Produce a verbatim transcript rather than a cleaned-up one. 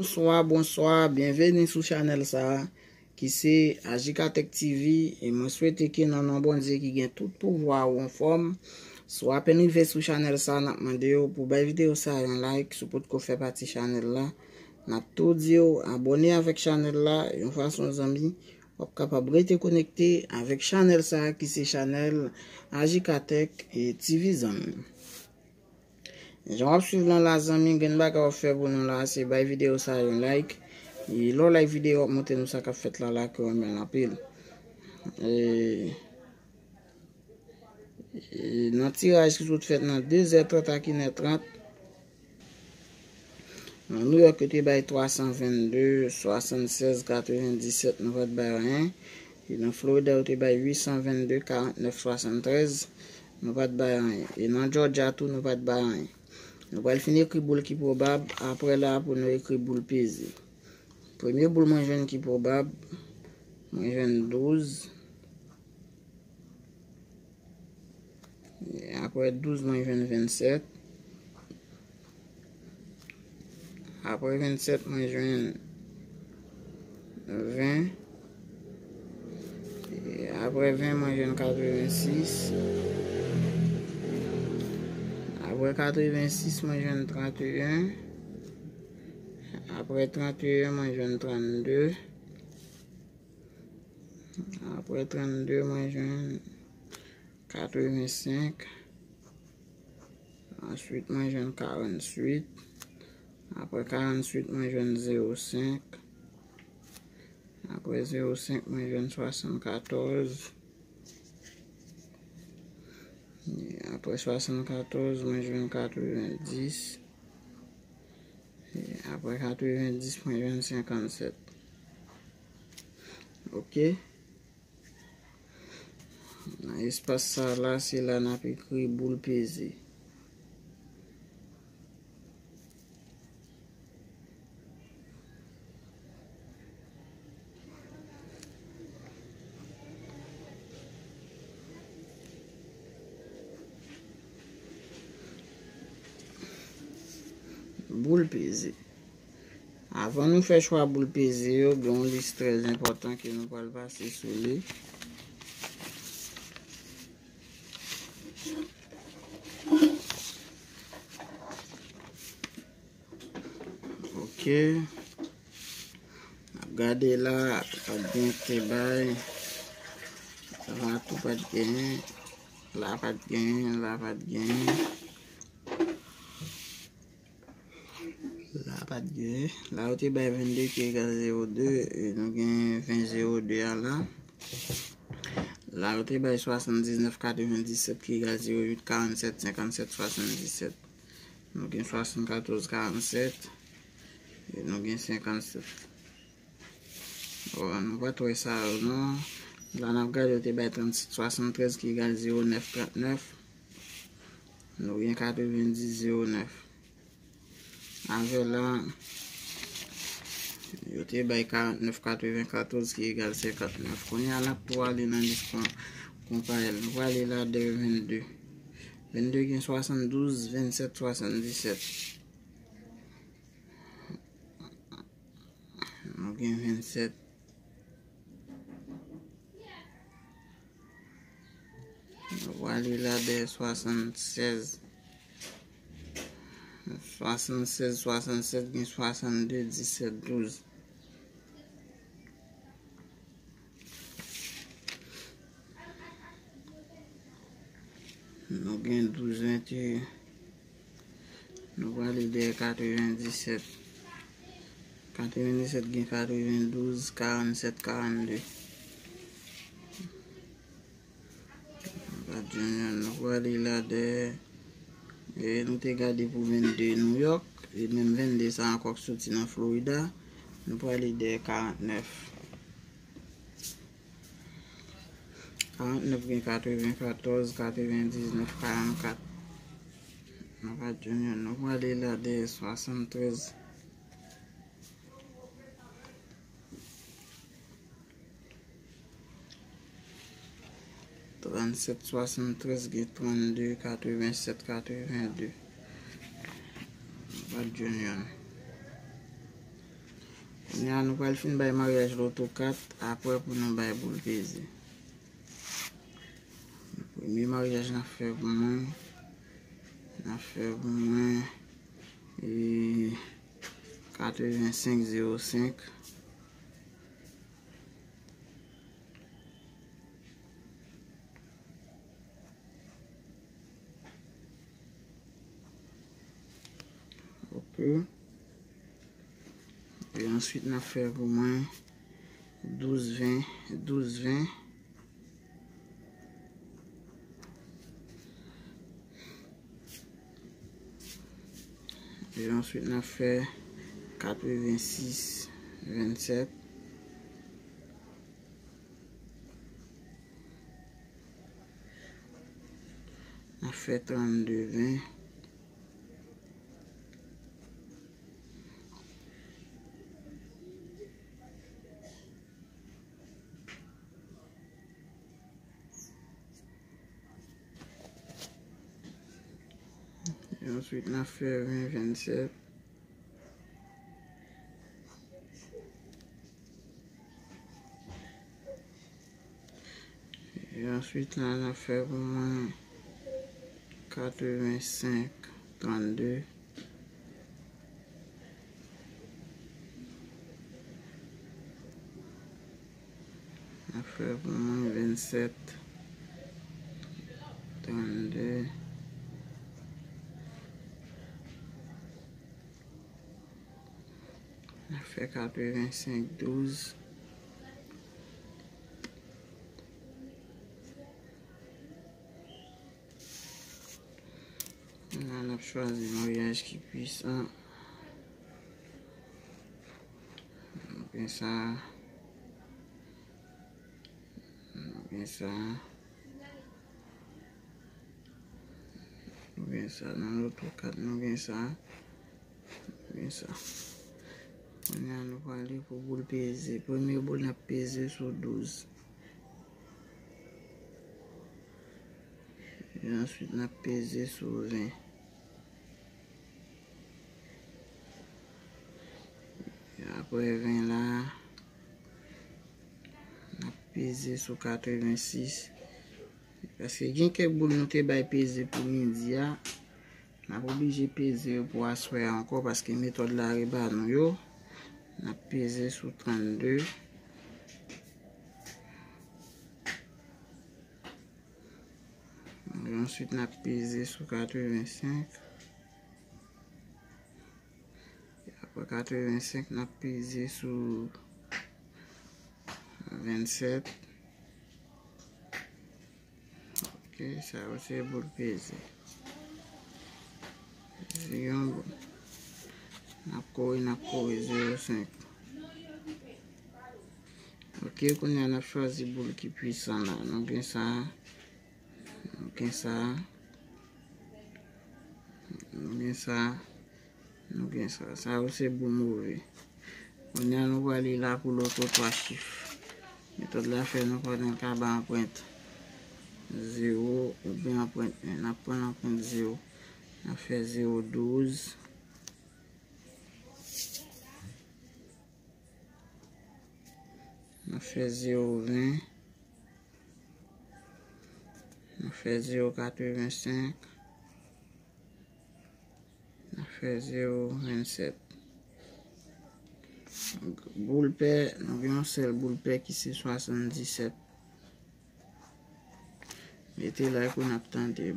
Bonswa, bonswa, byenveni sou chanèl sa a, ki se Ajikatèk T V, e mwen swete ke nan non Bondye ki gen tout pouvwa ou anfòm. Si w apèn rive sou chanèl sa a, n ap mande w pou bay videyo sa a yon like, si w potko fè pati chanèl la, n ap tou di w abòne avèk chanèl la, yon fason zanmi, w ap kapab rete konekte avèk chanèl sa a ki se chanèl Ajikatèk e T V zanmi. Jan w ap swiv lan la zanmi, grenn bagay w ap fè pou nou la, se bay videyo sa a yon like. E lè w like videyo, w ap montre nou sa k ap fèt la la, ke w renmen l anpil. E, e nan tiraj ki sot fèt nan de zè trant ak inè trant, nan Nouyòk, yo te bay twa san vennde, swasannsèz, katrevenndisèt, nou pa t bay anyen. E nan Florida, yo te bay uit san vennde, karantnèf, swasanntrèz, nou pa t bay anyen. E nan Georgia tou, nou pa t bay anyen. Nou pral fin ekri boul ki pwobab, apre la pou nou ekri boul peze. Premye boul mwen jwenn ki pwobab, mwen jwenn douz. E apre douz, mwen jwenn vennsèt. Apre vennsèt, mwen jwenn ven. E apre ven, mwen jwenn katrevensis. Apre katrevensis, mwen jwenn tranteyen. Apre tranteyen, mwen jwenn trannde. Apre trannde, mwen jwenn katrevensenk. Answit, mwen jwenn karantuit. Apre karantuit, mwen jwenn zewo senk. Apre zewo senk, mwen jwenn swasannkatòz. E apre swasannkatòz, mwen jwenn katrevendis. E apre katrevendis, mwen jwenn senkannsèt. Ok. Nan espas sa la, se la n ap ekri boul peze. Boul peze. Avan nou fè chwa boul peze yo, gen yon lis trè enpòtan ke nou pral pase sou li. Ok. N ap gade la, pa t gen te bay. La tou pa t genyen. La pa t genyen, la pa t genyen. La pa t genyen. La yo te bay vennde ki egal zewo de, e nou gen ven zewo de a la. La yo te bay swasanndiznèf katrevendisèt ki egal zewo uit karannsèt senkannsèt swasanndisèt. Nou gen swasannkatòz karannsèt, e nou gen senkannsèt. Bon, nou pa t wè sa yo non. La n ap gade, yo te bay trannsèt swasanntrèz ki egal zewo nèf trannèf. Nou gen katrevendis zewo nèf. Avè la, yo te bay karantnèf katrevenkatòz ki egal senkantnèf. Kounye a, n ap tou ale nan lis kon-, konpayèl. Nou prale la de vennde. Vennde gen swasanndouz, vennsèt, swasanndisèt. Nou gen vennsèt. Nou prale la de swasannsèz. Swasannsèz, swasannsèt gen swasannde, disèt, douz. Nou gen douz venteyen. Nou prale dèyè katrevendisèt. Katrevendisèt gen katrevendouz, karannsèt, karannde. Nou prale la dèyè. E nou te gade pou vennde Nouyòk. E menm vennde sa ankò k soti nan Florida. Nou prale dèyè karantnèf. Karantnèf gen katrevenkatòz, katrevendiznèf, karannkat. Nou pa t jwenn youn. Nou prale la dèyè swasanntrèz. Trannsèt swasanntrèz gen trannde, katrevensèt, katrevende. Nou pa t jwenn youn. Kounye a nou pral fin bay maryaj loto kat, apre pou nou bay boul peze. Premye maryaj n ap fè pou mwen, n ap fè pou mwen, e, katrevensenk zewo senk. Ok. E answit, n ap fè pou mwen douz ven, douz ven. E answit, n ap fè katrevensis vennsèt. N ap fè trannde ven. E answit, n ap fè ven vennsèt. E answit, la, n ap fè pou mwen katrevensenk trannde. N ap fè pou mwen vennsèt trannde. N ap fè katrevensenk douz. La, n ap chwazi maryaj ki pwisan. Nou gen sa. Nou gen sa. Nou gen sa. Nan loto kat, nou gen sa. Nou gen sa. Kounye a, nou prale pou boul peze. Premye boul, n ap peze sou douz. E answit, n ap peze sou ven. E apre ven la, n ap peze sou katrevensis. Paske gen kèk boul nou te bay peze pou midi a. N ap oblije peze yo pou aswè a ankò, paske metòd la reba nou yo. N ap peze sou trannde. Answit, n ap peze sou katrevensenk. Apre katrevensenk, n ap peze sou vennsèt. Ok, sa yo se boul peze. Peze yon boul. N ap kore, n ap kore zewo senk. Ok, kounye a n ap chwazi boul ki pwisan la. Nou gen sa. Nou gen sa. Nou gen sa. Nou gen sa. Sa yo se boul move. Kounye a nou prale la pou loto twa chif. Metòd la fè nou konnen n ka bay anprent zewo oubyen anprent en. N ap pran anprent zewo. N ap fè zewo douz. N ap fè zewo ven. N ap fè zewo katrevensenk. N ap fè zewo vennsèt. Boul pè, nou gen yon sèl boul pè ki se swasanndisèt. Mete like ou, n ap tande.